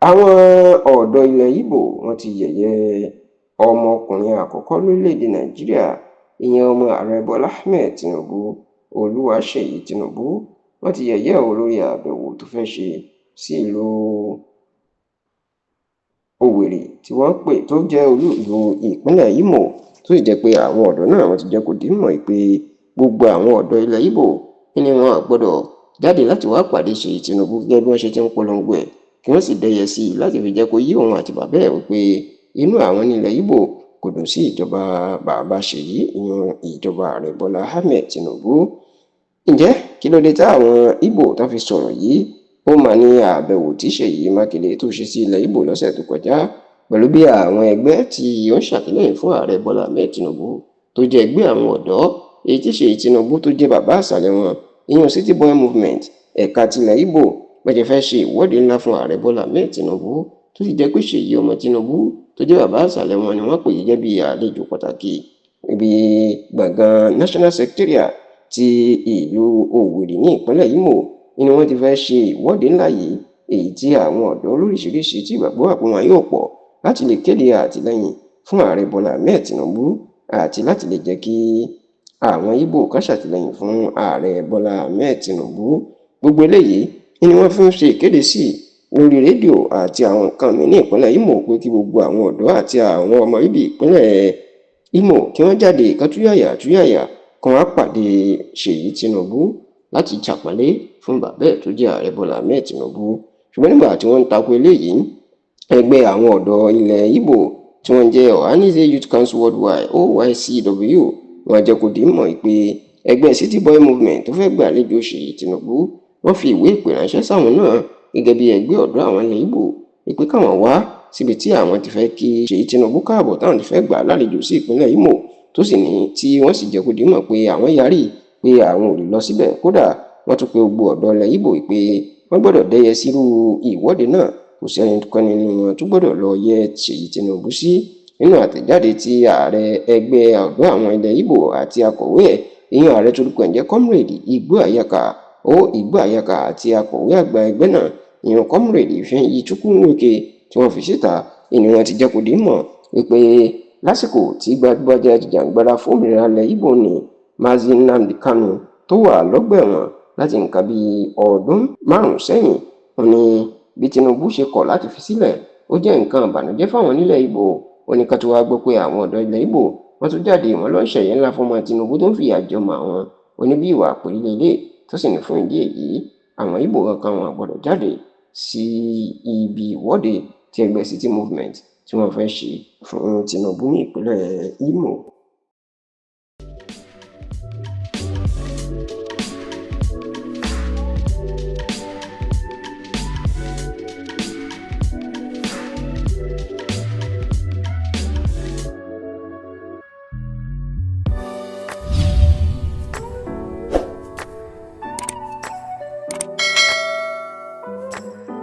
Àwọn ọ̀dọ́ ilẹ̀ Ìgbò wọ́n ti yẹ̀yẹ́ ọmọkùnrin àkọ́kọ́ lórílẹ̀‐èdè Nàìjíríà, ìyẹn ọmọ ààrẹ Bọ́lá Ahmed Tinubu, Olúwaṣèyí Tinubu. Wọ́n ti yẹ̀yẹ́ ò lórí àbẹ̀wò tó fẹ́ ṣe sí ìlú Òwèrì tí wọ́n pè tó jẹ́ olú ìlú ìpínlẹ̀ Imo, tó sì jẹ́ pé àwọn ọ̀dọ́ náà wọ́n ti jẹ́ kó di mímọ̀ pé gbogbo àwọn ọ̀dọ́ ilẹ̀ Ìgbò ni wọ́n gbọ́dọ̀ jáde láti wá pàdé Ṣèyí Tinubu gẹ́gẹ́ bí wọ́n ṣe ti ń polongo ẹ̀, kí wọ́n sì dẹ́yẹ sí i láti fi jẹ́ kó yé òun àti bàbá ẹ̀ wípé inú àwọn nílẹ̀ Ìgbò kò dùn sí ìjọba bàbá Ṣèyí, ìyẹn ìjọba ààrẹ Bọ́lá Ahmed Tinubu. Ǹjẹ́ kí ló dé táwọn Ìgbò tán fi sọ̀rọ̀ yìí? Ó mà ní àbẹ̀wò tí Ṣèyí Mákindé tó ṣe sí ilẹ̀ Ìgbò lọ́sẹ̀ tó kọjá, pẹ̀lú bí àwọn ẹgbẹ́ tí ó ń ṣàtìlẹ́yìn fún ààrẹ Bọ́lá Ahmed Tinubu tó jẹ́ ẹgbẹ́ àwọn ọ̀dọ́, èyí tí Ṣèyí Tinubu tó jẹ́ bàbá àṣàlẹ̀ wọn, ìyẹn City Boy Movement ẹ̀ka tilẹ̀ Ìgbò, bẹ́ẹ̀ fẹ́ ṣe ìwọ́de ńlá fún ààrẹ Bọ́lá Ahmed Tinubu, tó sì jẹ́ pé Ṣèyí ọmọ Tinubu tó jẹ́ bàbá àṣàlẹ̀ wọn ni wọ́n pè gẹ́gẹ́ bí àlejò pàtàkì ibi gbọ̀ngàn National Secretariat ti ìlú Òwèrì ní ìpínlẹ̀ Imo ni wọ́n ti fẹ́ ṣe ìwọ́de ńlá yìí, èyí tí àwọn ọ̀dọ́ lóríṣiríṣi tí ìgbàgbọ́ wà pé wọn yóò pọ̀ láti lè kéde àtìlẹ́yìn fún ààrẹ Bọ́lá Ahmed Tinubu àti láti lè jẹ́ kí àwọn Ìgbò kan ṣàtìlẹ́yìn fún ààrẹ Bọ́lá Ahmed Tinubu. Gbogbo eléyìí ni wọ́n fi ń ṣe ìkéde sí lórí rédíò àti àwọn nǹkan míì ní ìpínlẹ̀ Imo pé kí gbogbo àwọn ọ̀dọ́ àti àwọn ọmọ bíbí ìpínlẹ̀ Imo kí wọ́n jáde kán túyàyà túyàyà kán wá pàdé Ṣèyí Tinubu láti ṣàpọ́nlé fún bàbá ẹ̀ tó jẹ́ ààrẹ Bọ́lá Ahmed Tinubu. Ṣùgbọ́n nígbà tí wọ́n ń tako eléyìí, ẹgbẹ́ àwọn ọ̀dọ́ ilẹ̀ Ìgbò tí wọ́n jẹ́ Ohanaeze Youth Council Worldwide, OYCW, wọ́n jẹ́ kó di mímọ̀ pé ẹgbẹ́ City Boy Movement tó fẹ́ gbàlejò Ṣèyí Tinubu, wọ́n fi ìwé ìpè ránṣẹ́ sáwọn náà gẹ́gẹ́ bí ẹgbẹ́ ọ̀dọ́ àwọn ilẹ̀ Ìgbò pé káwọn wá síbi tí àwọn ti fẹ́ kí Ṣèyí Tinubu káàbọ̀, táwọn ti fẹ́ gbà lálejò sí ìpínlẹ̀ Imo, tó sì ní tí wọ́n sì jẹ́ kó di mímọ̀ pé àwọn yarí pé àwọn ò lè lọ síbẹ̀. Kódà wọ́n tún pe gbogbo ọ̀dọ́ ilẹ̀ Ìgbò pé wọ́n gbọ́dọ̀ dẹ́yẹ sírú ìwọ́de náà, kò sẹ́nikẹ́ni nínú wọn tó gbọ́dọ̀ lọ yẹ Ṣèyí Tinubu sí. Nínú àtẹ̀jáde tí ààrẹ ẹgbẹ́ ọ̀dọ́ àwọn ilẹ̀ Ìgbò àti akọ̀wé ẹ̀, ìyẹn ààrẹ torúkọ ẹ̀ jẹ́ Comrade Igbó Àyàkà ó Igbó Àyàkà, àti akọ̀wé àgbà ẹgbẹ́ náà, ìyẹn Comrade Ifeanyi Chukwuweke, tí wọ́n fi síta, ìní wọn ti jẹ́ kó di mọ̀ wípé lásìkò tí gbajúgbajà jìjàǹgbara fún òmìnira ilẹ̀ Ìgbò ní Mazi Nnamdi Kanu tó wà lọ́gbà ẹ̀wọ̀n láti nǹkan bíi ọdún 5 sẹ́yìn, ó ní bí Tinubu ṣe kọ̀ láti fi sílẹ̀ ó jẹ́ nǹkan ìbànújẹ́ fáwọn nílẹ̀ Ìgbò. Ó ní ká tó wá gbọ́ pé àwọn ọ̀dọ́ ilẹ̀ Ìgbò wọ́n tún jáde, wọ́n lọ ń ṣẹ̀yẹ ńlá fún ọmọ Tinubu tó ń fìyà jẹ ọmọ àwọn. Ó ní bí ìwà àpèrè lélẹ̀, tó sì ní fún ìdí èyí àwọn Ìgbò kankan wọn gbọ́dọ̀ jáde sí ibi ìwọ́de tí ẹgbẹ́ City Movement tí wọ́n fẹ́ ṣe fún Tinubu ní ìpínlẹ̀ Imo.